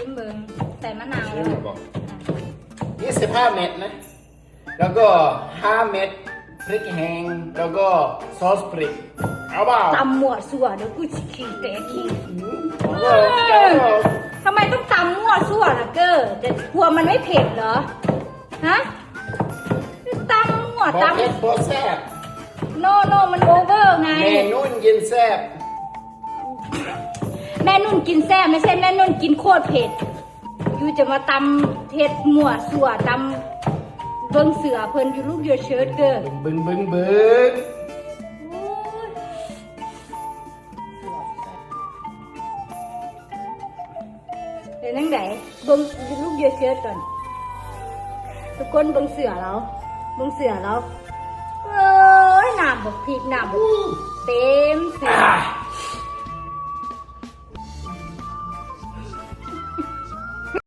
ຊິມເບິ່ງ ໃສ່ມະນາວ ຊິມແລ້ວບໍ່? ອ່ະ ຍີ່ສິບຫ້າເມັດນະ ແລ້ວກໍຫ້າເມັດ ພຣິກແຫ້ງ ແລ້ວກໍຊອສພຣິກ ເອົາບໍ່? ຕຳມົ້ວຊົ່ວເດີ ກູຊິຂີ້ແຕກຂີ້ ອືມ ເອີ ທຳໄມຕ້ອງຕຳມົ້ວຊົ່ວລະເກີ? ແຕ່ ກລັວມັນໄມ່ເຜັດເຫຼືອ? ຮະ? ຕຳມົ້ວ ບໍ່ເຜັດ ຕຳ ບໍ່ແຊບ ໂນ ໂນ ມັນໂອເວີໄງ ແມ່ນຸ່ນກິນແຊບ ແມ່ນຸ່ນກິນແຊບ ໄມ່ໃຊ່ແມ່ນຸ່ນກິນໂຄດເຜັດ ຢູ່ຈະມາຕຳເຮັດມົ້ວຊົ່ວ ຕຳເບິ່ງເສືອເພິ່ນຢູ່ລູກ ເຢີເຊີດເກີ ເບິ່ງ ເບິ່ງ ເບິ່ງ ໂອ້ຍ ເປັນຈັ່ງໃດ? ເບິ່ງລູກເຢີເຊີດກ່ອນ ທຸກຄົນເບິ່ງເສືອລາວ ເບິ່ງເສືອລາວ ເອີຍ ນ້ຳບັກພິກ ນ້ຳບັກ ເຕັມເສືອ